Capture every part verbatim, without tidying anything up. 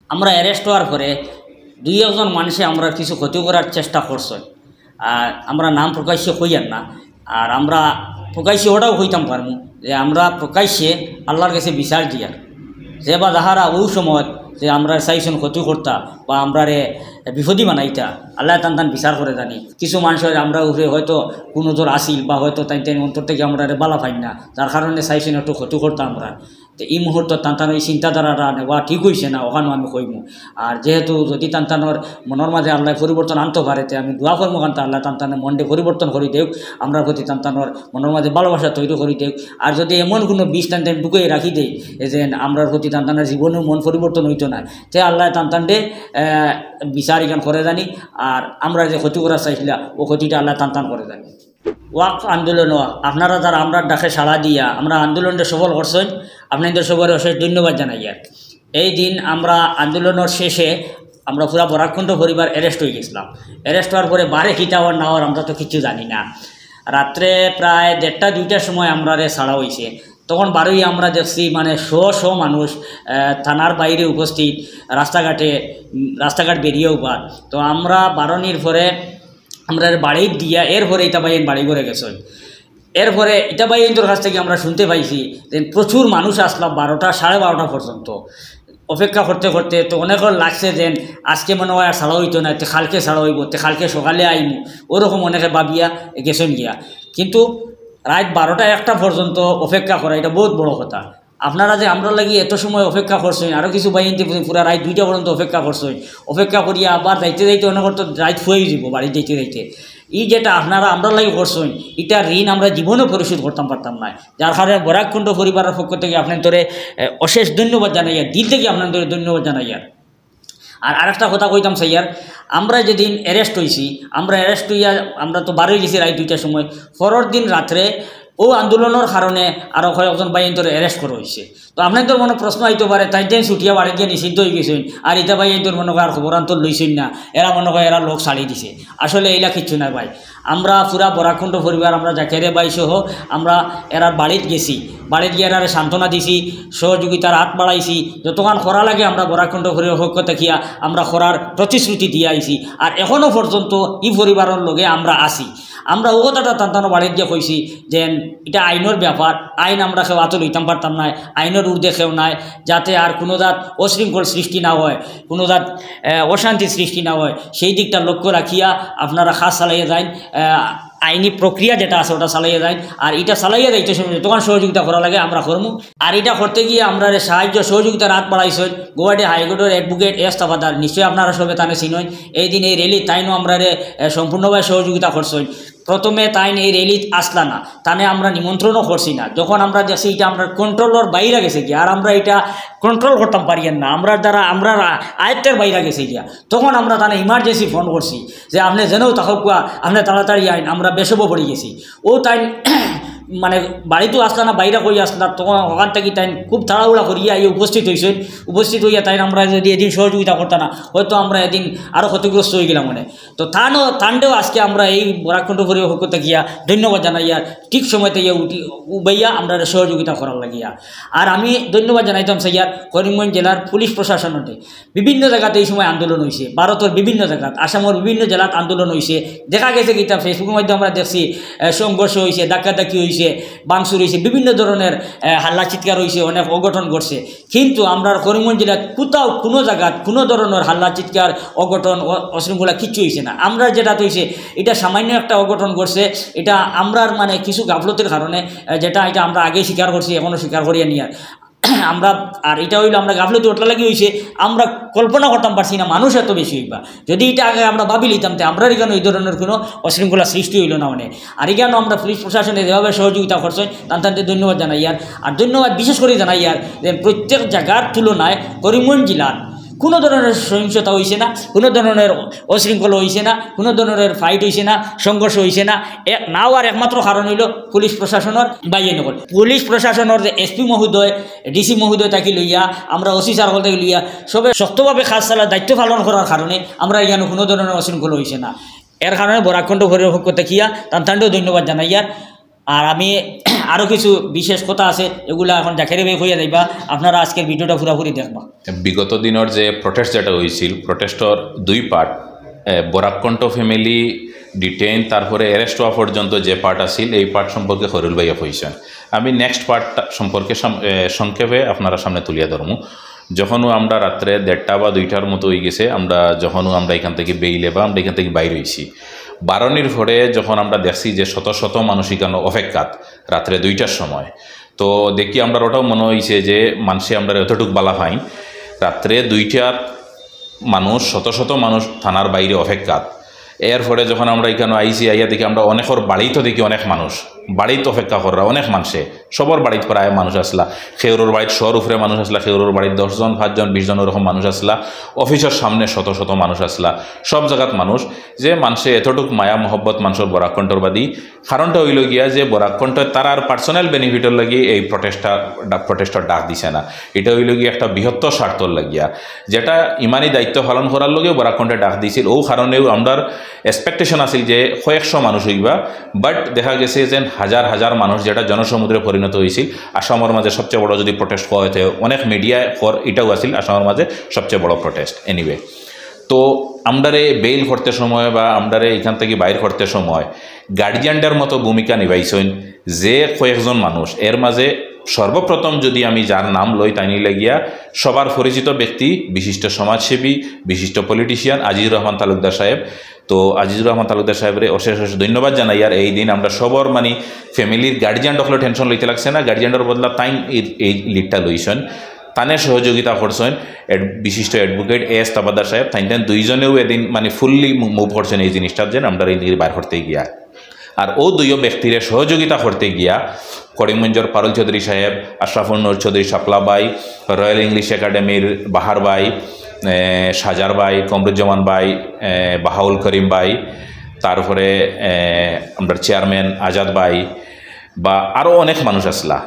আমরা অ্যারেস্ট হওয়ার পরে দুই একজন মানুষে আমরা কিছু ক্ষতি করার চেষ্টা করছে। আর আমরা নাম প্রকাশ্যে কইয়ার না, আর আমরা প্রকাশ্যে ওটাও কইতাম পারমু যে আমরা প্রকাশ্যে আল্লাহর কাছে বিচার দিয়ার, যে বা যাহারা ওই সময় যে আমরা চাইছইন ক্ষতি করতা বা আমরারে বিপদী বানাইতা, আল্লাহ তান তান বিচার করে জানি। কিছু মানুষের আমরা উপরে হয়তো কোনো জোর আসিল বা হয়তো তাইন তাইন অন্তর থেকে আমরারে বালা পাইন না, যার কারণে চাইছইন একটু ক্ষতি করতা আমরা। তো এই মুহূর্তে তান তান ওই চিন্তাধারাটা নেওয়া ঠিক হইছে না, ওখানেও আমি কইমু। আর যেহেতু যদি তান তানোর মনের মাঝে আল্লাহ পরিবর্তন আনতে পারে, তে আমি দোয়া করমু কান্তা আল্লাহ তান তানোর মনটা পরিবর্তন করি দেউক, আমরার প্রতি তান তানোর মনের মাঝে ভালোবাসা তৈরি করি দেউক। আর যদি এমন কোনো বিষ তান তান ঢুকিয়ে রাখি দেয়, এ যে আমরার প্রতি তান তানোর জীবনেও মন পরিবর্তন হইতো না, তে আল্লাহ তান তানরে, আহ, বিচার এখান করে জানি। আর আমরা যে ক্ষতি করার চাইছিলা, ও ক্ষতিটা আল্লাহ তান তান করে জানি। ওয়াকফ আন্দোলনও আপনারা যারা আমরার ডাকে সাড়া দিয়া আমরা আন্দোলনটা সফল করছইন, আপনাদের সবার অশেষ ধন্যবাদ জানাইয়ার। এই দিন আমরা আন্দোলনের শেষে আমরা পুরা বরাককুণ্ড পরিবার অ্যারেস্ট হয়ে গেছিলাম। অ্যারেস্ট হওয়ার পরে বারে কিতা হওয়ার না হওয়ার আমরা তো কিচ্ছু জানি না। রাত্রে প্রায় দেড়টা দুইটার সময় আমরারে ছাড়া হইছে। তখন বারোই আমরা দেখছি মানে শ শ মানুষ, আহ, থানার বাইরে উপস্থিত, রাস্তাঘাটে, উম, রাস্তাঘাট বেরিয়ে উবার। তো আমরা বারোনির পরে আমরারে বাড়ি দিয়া এরপরে ইতা ভাইয়াইন বাড়ি ঘরে গেছইন। এরপরে ইতা ভাইয়াইনতর কাছ থেকে আমরা শুনতে পাইছি যে প্রচুর মানুষ আসলা বারোটা, সাড়ে বারোটা পর্যন্ত অপেক্ষা করতে করতে। তো অনেকের লাগছে যে আজকে মনে হয় আর ছাড়া হইতো না, তে কালকে ছাড়া হইব, তে কালকে সকালে আইমু, ওরকম অনেকে ভাবিয়া গেছইন গিয়া। কিন্তু রাত বারোটা একটা পর্যন্ত অপেক্ষা করা, এটা বহুত বড় কথা। আপনারা যে আমরার লাগি এত সময় অপেক্ষা করছইন, আরও কিছু ভাইয়াইন্তে পুরা রাত দুইটা পর্যন্ত অপেক্ষা করছইন, অপেক্ষা করিয়া আবার যাইতে যাইতে অনেকের তো রাত হয়ে যাব বাড়ি যাইতে যাইতে। এই যেটা আপনারা আমরার লাগি করছইন, ইটার ঋণ আমরা জীবনে পরিশোধ করতাম পারতাম না। যার কারণে বরাককুণ্ড পরিবারের পক্ষ থেকে আপনাদেরে, এ, অশেষ ধন্যবাদ জানাইয়ার, দিল থেকে আপনাদেরে ধন্যবাদ জানাইয়ার। আর আরেকটা কথা কইতাম চাইয়ার, আমরা যেদিন অ্যারেস্ট হইছি, আমরা অ্যারেস্ট হইয়া আমরা তো বারোই গেছি রাত দুইটার সময়, পরের দিন রাত্রে ও আন্দোলনের কারণে আরও কয়েকজন ভাইয়াইন্তরে অ্যারেস্ট করা হইছে। তো আপনাদের মনে প্রশ্ন আইতে পারে, তাইন তাইন ছুটিয়া বাড়ি গিয়া নিষিদ্ধ হয়ে গেছইন, আর ইতা ভাইয়াইন্তর মনে হয় আর খবরান্তর লইছইন না, এরা মনে হয় এরা লোক ছাড়ি দিছে। আসলে এইলা কিচ্ছু না ভাই। আমরা পুরা বরাককুণ্ড পরিবার, আমরা জাকেরে ভাই সহ আমরা এরার বাড়িত গেছি, বাড়িত গিয়া এরারে সান্ত্বনা দিছি, সহযোগিতার হাত বাড়াইছি, যতখান করা লাগে আমরা বরাককুণ্ড পরিবার পক্ষ থাকিয়া আমরা করার প্রতিশ্রুতি দিয়া আইছি। আর এখনো পর্যন্ত ই পরিবারের লগে আমরা আছি। আমরা ও কথাটা তান তানর বাড়িত গিয়া কইছি যে এটা আইনের ব্যাপার, আইন আমরা কেউ আতো লইতাম পারতাম না, আইনের ঊর্ধ্বে কেউ নাই, যাতে আর কোনো জাত অশৃঙ্খল সৃষ্টি না হয়, কোনো জাত, আহ, অশান্তি সৃষ্টি না হয়, সেই দিকটা লক্ষ্য রাখিয়া আপনারা কাজ চালাইয়া যাইন। আহ, আইনি প্রক্রিয়া যেটা আছে ওটা চালাইয়া যাইন। আর এটা চালাইয়া যাইতে সময় যতক্ষণ সহযোগিতা করা লাগে আমরা করমু। আর এটা করতে গিয়া আমরারে সাহায্য সহযোগিতার হাত বাড়াইছইন গুয়াহাটি হাইকোর্টের অ্যাডভোকেট এস তাফাদার, নিশ্চয়ই আপনারা সবে তানে চিনইন। এই দিন এই র্যালি তাইনও আমরারে, আহ, সম্পূর্ণভাবে সহযোগিতা করছইন। প্রথমে তাইন এই র্যালিত আসলা না, তানে আমরা নিমন্ত্রণও করছি না। যখন আমরা দেখছি এটা আমরার কন্ট্রোলর বাইরে গেছে গিয়া, আর আমরা এটা কন্ট্রোল করতাম পারিয়ার না, আমরার দ্বারা, আমরার আ-, আয়ত্তের বাইরে গেছে গিয়া, তখন আমরা তানে ইমার্জেন্সি ফোন করছি যে আপনি যেনও থাকুক কুয়া, আপনি তাড়াতাড়ি আইন, আমরা বেসবো পড়ি গেছি। ও তাইন মানে বাড়িত আসলা না, বাইরে কই আসলা, তখন ওখান থেকে তাইন খুব তাড়াহুড়া করিয়া আইয়া উপস্থিত হইছইন। উপস্থিত হইয়া তাইন আমরা যদি এদিন সহযোগিতা করতা না, হয়তো আমরা এদিন আরও ক্ষতিগ্রস্ত হয়ে গেলাম মানে। তো তানও, তানরেও আজকে আমরা এই বরাককুণ্ড পরিবার পক্ষ থাকিয়া ধন্যবাদ জানাইয়ার, ঠিক সময় থেকে উঠি, উবাইয়া আমরারে সহযোগিতা করার লাগিয়া। আর আমি ধন্যবাদ জানাইতাম চাইয়ার করিমগঞ্জ জেলার পুলিশ প্রশাসনরে। বিভিন্ন জায়গাতে এই সময় আন্দোলন হইছে, ভারতের বিভিন্ন জায়গাত, আসামের বিভিন্ন জেলাত আন্দোলন হইছে। দেখা গেছে কি, তা Facebook-এর মাধ্যমে আমরা দেখছি, আহ, সংঘর্ষ হইছে, ধাক্কাধাক্কি হইছে, ভাঙচুর হইছে, বিভিন্ন ধরনের, আহ, হাল্লা চিৎকার হইছে, অনেক অঘটন ঘটছে। কিন্তু আমরার করিমগঞ্জ জেলাত কোথাও কোনো জায়গাত কোনো ধরনের হাল্লা চিৎকার, অঘটন, অ-, অশৃঙ্খলা কিচ্ছু হইছে না। আমরার যেটা তো হইছে, এটা সামান্য একটা অঘটন ঘটছে, এটা আমরার মানে কিছু গাফলতির কারণে, আহ, যেটা এটা আমরা আগেই স্বীকার করছি, এখনো স্বীকার করিয়া নিয়ার। আমরা, আর এটা হইলো আমরা গাফলতি ওটার লাগি হইছে, আমরা কল্পনা করতাম পারছি না মানুষ এত বেশি হইবা। যদি এটা আগে আমরা ভাবি লিতাম, তে আমরার এখানে এই ধরনের কোনো অশৃঙ্খলা সৃষ্টি হইলো না মানে। আর এখানেও আমরা পুলিশ প্রশাসনে যেভাবে সহযোগিতা করছে, তান তানতে ধন্যবাদ জানাইয়ার। আর ধন্যবাদ বিশেষ করে জানাইয়ার যে প্রত্যেক জায়গার তুলনায় করিমগঞ্জ জেলার কোনো ধরনের সহিংসতা হইছে না, কোনো ধরনের অশৃঙ্খলা হইছে না, কোনো ধরনের ফাইট হইছে না, সংঘর্ষ হইছে না। এ-, না হওয়ার একমাত্র কারণ হইলো পুলিশ প্রশাসনের বাইরে নকল। পুলিশ প্রশাসনের যে এসপি মহোদয়, ডিসি মহোদয় থাকি লইয়া, আমরা ওসি সার্কল থাকি লইয়া, সবে শক্তভাবে কাজ চালা দায়িত্ব পালন করার কারণে আমরা এখানে কোনো ধরনের অশৃঙ্খলা হইছে না। এর কারণে বরাককুণ্ড পরিবার পক্ষ থাকিয়া তান তানরেও ধন্যবাদ জানাইয়ার। আর আমি আরও কিছু বিশেষ কথা আছে, এগুলা এখন জাকেরে ভাই কইয়া যাইবা। আপনারা আজকের ভিডিওটা পুরাপুরি দেখবা। বিগত দিনর যে প্রোটেস্ট যেটা হয়েছিল, প্রোটেস্টর দুই পার্ট, বরাক কণ্ঠ ফ্যামিলি ডিটেইন, তারপরে অ্যারেস্ট হওয়া পর্যন্ত যে পার্ট আছিল, এই পার্ট সম্পর্কে খয়রুল ভাইয়ে কইছেন। আমি নেক্সট পার্ট সম্পর্কে সাম- এ, সংক্ষেপে আপনারা সামনে তুলিয়া ধরমু। যখনও আমরা রাত্রে দেড়টা বা দুইটার মতো হয়ে গেছে, আমরা যখনও আমরা এখান থেকে বেইলে বা আমরা এখান থেকে বাইর হইছি, বারনির পরে যখন আমরা দেখছি যে শত শত মানুষ এখানে অপেক্ষাত রাত্রে দুইটার সময়, তো দেখি আমরা ওটাও মনে হইছে যে মানষে আমরা এতটুক বালা পাইন, রাত্রে দুইটাত মানুষ, শত শত মানুষ থানার বাইরে অপেক্ষাত। এরপরে যখন আমরা এখানে আইছি, আইয়া দেখি আমরা অনেকর বাড়িত দেখি অনেক মানুষ বাড়িত অপেক্ষা কররা, অনেক মানষে, সবর বাড়িত প্রায় মানুষ আসলা। খেউরর বাড়িত শর উপরে মানুষ আসলা, খেউরর বাড়িত দশ জন, পাঁচ জন, বিশ জন, ওরকম মানুষ আসলা। অফিসর সামনে শত শত মানুষ আসলা, সব জায়গাত মানুষ। যে মানষে এতটুক মায়া মহব্বত মানষর বরাক কণ্ঠর বাদী, কারণটা হইল গিয়া যে বরাক কণ্ঠ তারার পার্সোনাল বেনিফিটর লাগি এই প্রোটেস্টটা, প্রোটেস্টর ডাক দিছে না। এটা হইল গিয়া একটা বৃহত্তর স্বার্থর লাগিয়া, যেটা ইমানি দায়িত্ব পালন করার লগে বরাক কণ্ঠে ডাক দিছিল। ও কারণেও আমরার এক্সপেকটেশন আছিল যে কয়েকশো মানুষ হইবা, বাট দেখা গেছে যে হাজার হাজার মানুষ, যেটা জনসমুদ্রে পরিণত হয়েছিল। আসামর মাঝে সবচেয়ে বড় যদি প্রোটেস্ট কওয়া হয়, অনেক মিডিয়া কর, এটাও আছিল আসামর মাঝে সবচেয়ে বড় প্রোটেস্ট। এনিওয়ে, তো আমরারে বেইল করতে সময় বা আমরারে এখান থেকে বাইর করতে সময় গার্ডিয়ানটার মতো ভূমিকা নিভাইছইন যে কয়েকজন মানুষ। এর মাঝে সর্বপ্রথম যদি আমি যার নাম লই, তাইন লাগিয়া সবার পরিচিত ব্যক্তি, বিশিষ্ট সমাজসেবী, বিশিষ্ট পলিটিশিয়ান আজিজুর রহমান তালুকদার সাহেব। তো আজিজুর রহমান তালুকদার সাহেবরে অশেষ অশেষ ধন্যবাদ জানাইয়ার এই দিন আমরা সবর মানে ফ্যামিলির গার্ডিয়ান অকলর টেনশন লইতে লাগছে না, গার্ডিয়ানর বদলা তাইন এই, এই লিডটা লইছইন। তানে সহযোগিতা করছইন এড-, বিশিষ্ট অ্যাডভোকেট এ এস তাবাদার সাহেব, তাইন তাইন দুইজনেও এদিন মানে ফুললি মুভ করছইন এই জিনিসটার, যেন আমরা এই দিকে বার করতে গিয়া। আর ও দুইও ব্যক্তিরে সহযোগিতা করতে গিয়া করিমগঞ্জর পারুল চৌধুরী সাহেব, আশরাফুল নূর চৌধুরী শাপলা ভাই, রয়্যাল ইংলিশ একাডেমির বাহার ভাই, এ, সাজার ভাই, কমরুজ্জামান ভাই, এ, বাহাউল করিম ভাই, তারপরে, এ, আমরার চেয়ারম্যান আজাদ ভাই, বা আরও অনেক মানুষ আসলা।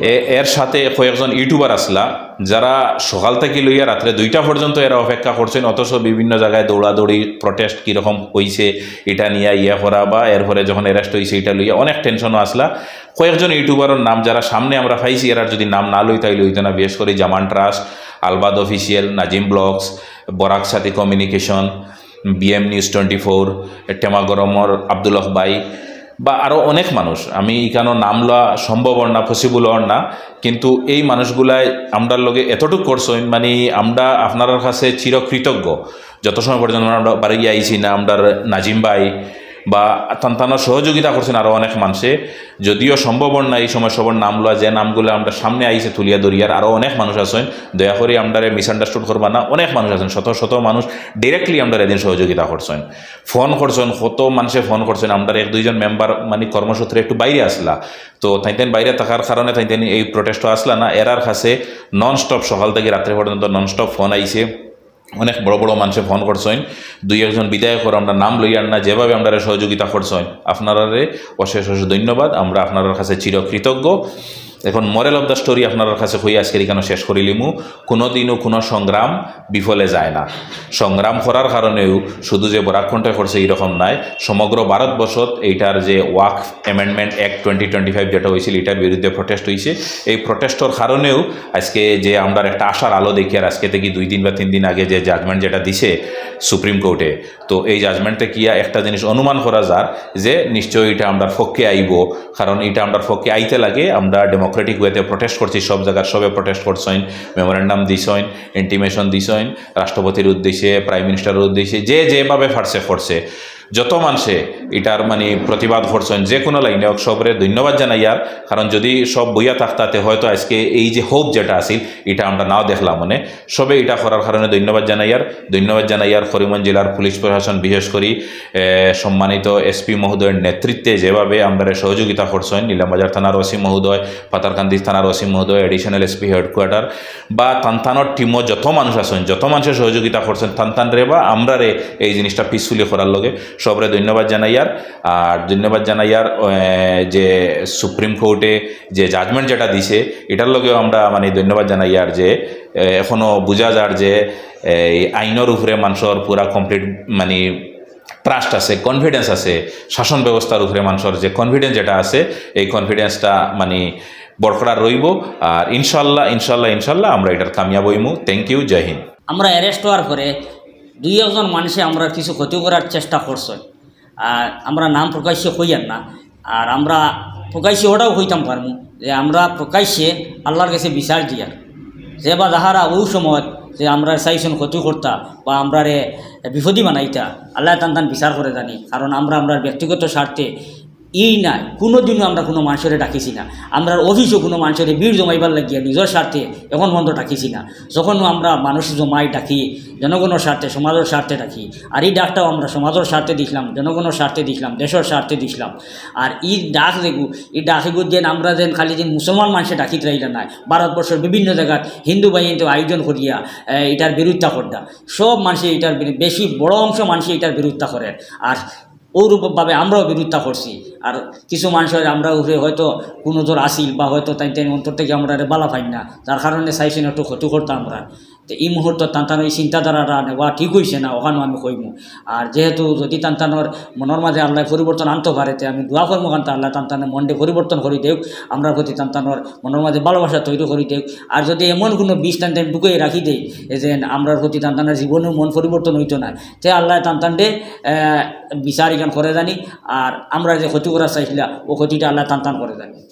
এ-, এর সাথে কয়েকজন ইউটিউবার আসলা, যারা সকাল থেকে লইয়া রাত্রে দুইটা পর্যন্ত এরা অপেক্ষা করছইন, অথচ বিভিন্ন জায়গায় দৌড়াদৌড়ি, প্রোটেস্ট কীরকম হইছে, এটা নিয়া ইয়া করা, বা এরপরে যখন অ্যারেস্ট হইছে, এটা লইয়া অনেক টেনশনও আসলা। কয়েকজন ইউটিউবারর নাম যারা সামনে আমরা পাইছি, এরার যদি নাম না লই, তাইলে হইতো না। বিশেষ করে জামান ট্রাস্ট, আলবাদ অফিসিয়াল, নাজিম ব্লগস, বরাক সাথী communication, BM news twenty four, টেমা গরমর আব্দুল হক ভাই, বা আরও অনেক মানুষ। আমি ইখানো নাম লওয়া সম্ভব অর না, পসিবল অর না, কিন্তু এই মানুষগুলাই আমরার লগে এতটুক করছইন, মানে, আমরা আপনারার কাছে চিরকৃতজ্ঞ। যত সময় পর্যন্ত আমরা বাড়ি আইছি না, আমরার নাজিম ভাই বা তান তানর সহযোগিতা করছইন আরও অনেক মানষে। যদিও সম্ভব অর না এই সময় সবর নাম লওয়া, যে নামগুলা আমরা সামনে আইছে তুলিয়া ধরিয়ার, আরও অনেক মানুষ আছইন। দয়া করি আমরারে মিসআন্ডারস্টুড করবা না, অনেক মানুষ আছইন, শত শত মানুষ ডিরেক্টলি আমরারে এদিন সহযোগিতা করছইন, ফোন করছইন, কত মানষে ফোন করছইন। আমরার এক দুইজন মেম্বার মানে কর্মসূত্রে একটু বাইরে আসলা, তো তাইন তাইন বাইরে থাকার কারণে তাইন তাইন এই প্রোটেস্টও আসলা না। এরার কাছে নন স্টপ সকাল থেকে রাত্রে পর্যন্ত নন স্টপ ফোন আইছে। অনেক বড় বড় মানষে ফোন করছইন, দুই একজন বিধায়কর আমরা নাম লইয়ার না, যেভাবে আমরারে সহযোগিতা করছইন, আপনারারে অশেষ অশেষ ধন্যবাদ। আমরা আপনারার কাছে চিরকৃতজ্ঞ। এখন moral of the story আপনারার কাছে কই আজকের ইখানো শেষ করিলিমু। কোনো দিনও কোনো সংগ্রাম বিফলে যায় না। সংগ্রাম করার কারণেও শুধু যে বরাক কণ্ঠে করছে এইরকম নায়, সমগ্র ভারতবর্ষত এইটার যে Waqf amendment act twenty twenty five যেটা হয়েছিল, এটার বিরুদ্ধে প্রোটেস্ট হয়েছে। এই প্রোটেস্টর কারণেও আজকে যে আমরা একটা আশার আলো দেখি, আর আজকে থেকে দুই দিন বা তিন দিন আগে যে জাজমেন্ট যেটা দিছে সুপ্রিম কোর্টে, তো এই জাজমেন্ট থেকে একটা জিনিস অনুমান করা যার যে নিশ্চয়ই এটা আমরার পক্ষে আইব, কারণ এটা আমরার পক্ষে আইতে লাগে। আমরা ডেমোক্রেটিক ওয়েতে প্রোটেস্ট করছি, সব জায়গার সবে প্রোটেস্ট করছইন, মেমোরেন্ডাম দিছইন, ইন্টিমেশন দিছইন রাষ্ট্রপতির উদ্দেশ্যে, প্রাইম মিনিস্টারের উদ্দেশ্যে, যে যেভাবে পারছে করছে। যত মানষে এটার মানে প্রতিবাদ করছইন, যে কোনো লাইনে হোক, সবরে ধন্যবাদ জানাইয়ার। কারণ যদি সব বইয়া থাকতা, তে হয়তো আজকে এই যে হোপ যেটা আছিল, এটা আমরা নাও দেখলাম। মানে সবে এটা করার কারণে ধন্যবাদ জানাইয়ার। ধন্যবাদ জানাইয়ার করিমগঞ্জ জেলার পুলিশ প্রশাসন, বিশেষ করি, এ, সম্মানিত এসপি মহোদয়ের নেতৃত্বে যেভাবে আমরারে সহযোগিতা করছইন, নীলামবাজার থানার ওসি মহোদয়, পাথারকান্দি থানার ওসি মহোদয়, অ্যাডিশনাল এসপি হেডকোয়ার্টার বা তান তানর টিমও যত মানুষ আছইন, যত মানষে সহযোগিতা করছইন, তান তানরে বা আমরারে এই জিনিসটা পিসফুলি করার লগে সবরে ধন্যবাদ জানাইয়ার। আর ধন্যবাদ জানাইয়ার, এ, যে সুপ্রিম কোর্টে যে জাজমেন্ট যেটা দিছে, এটার লগেও আমরা মানে ধন্যবাদ জানাইয়ার যে, এ, এখনো বুঝা যার যে এই আইনর উপরে মানষর পুরা কমপ্লিট মানে ট্রাস্ট আছে, কনফিডেন্স আছে, শাসন ব্যবস্থার উপরে মানুষের যে কনফিডেন্স যেটা আছে, এই কনফিডেন্সটা মানে বরকরার রইব। আর ইনশাল্লাহ, ইনশাল্লাহ, ইনশাল্লাহ আমরা এটার কামিয়াব হইমু। Thank you. জয় হিন্দ। আমরা অ্যারেস্ট হওয়ার পরে দুই একজন মানুষে আমরা কিছু ক্ষতি করার চেষ্টা করছে। আর আমরা নাম প্রকাশ্যে কইয়ার না, আর আমরা প্রকাশ্যে ওটাও কইতাম পারমু যে আমরা প্রকাশ্যে আল্লাহর কাছে বিচার দিয়ার, যে বা যাহারা ওই সময় যে আমরা চাইছন ক্ষতি করতা বা আমরারে বিপদী বানাইতা, আল্লাহ তান তান বিচার করে জানি। কারণ আমরা আমরার ব্যক্তিগত স্বার্থে ই নাই, কোনো দিনও আমরা কোনো মানুষরে ডাকিছি না। আমরার অফিসও কোনো মানুষরে ভিড় জমাইবার লাগিয়া নিজের স্বার্থে এখন পর্যন্ত ডাকিছি না। যখনও আমরা মানুষ জমাই ডাকি, জনগণের স্বার্থে, সমাজের স্বার্থে ডাকি। আর এই ডাকটাও আমরা সমাজের স্বার্থে দিছিলাম, জনগণের স্বার্থে দিছিলাম, দেশের স্বার্থে দিছিলাম। আর এই ডাক যেগু, এই ডাক এগু যেন আমরা যেন খালি যেন মুসলমান মানুষে ডাকিত রইলা নাই, ভারতবর্ষের বিভিন্ন জায়গাত হিন্দু ভাই কিন্তু আয়োজন করিয়া, এ, এটার বিরোধিতা করতা। সব মানুষে এটার বিরু-, বেশি বড় অংশ মানুষে এটার বিরোধিতা করে। আর ওরূপভাবে আমরাও বিরোধিতা করছি। আর কিছু মানুষের আমরা উপরে হয়তো কুনজর আসিল বা হয়তো তাইন তাইন অন্তর থেকে আমরারে বালা পাইন না, যার কারণে চাইছেন একটু ক্ষতি করতা আমরা। তো এই মুহূর্তে তান তান ওই চিন্তাধারাটা নেওয়া ঠিক হইছে না, ওখানেও আমি কইমু। আর যেহেতু যদি তান তানর মনের মাঝে আল্লাহ পরিবর্তন আনতে পারে, তে আমি দোয়া করবো, কারণ আল্লাহ তান তানর মনটা পরিবর্তন করি দেউক, আমরার প্রতি তান তানর মনের মাঝে ভালোবাসা তৈরি করি দেউক। আর যদি এমন কোনো বিষ তান তান ঢুকিয়ে রাখি দেয়, এ যে আমরার প্রতি তান তানর জীবনেও মন পরিবর্তন হইতো না, তে আল্লাহ তান তানরে, আহ, বিচার এখান করে জানি। আর আমরা যে ক্ষতি করার চাইছিলা, ও ক্ষতিটা আল্লাহ তান তান করে জানি।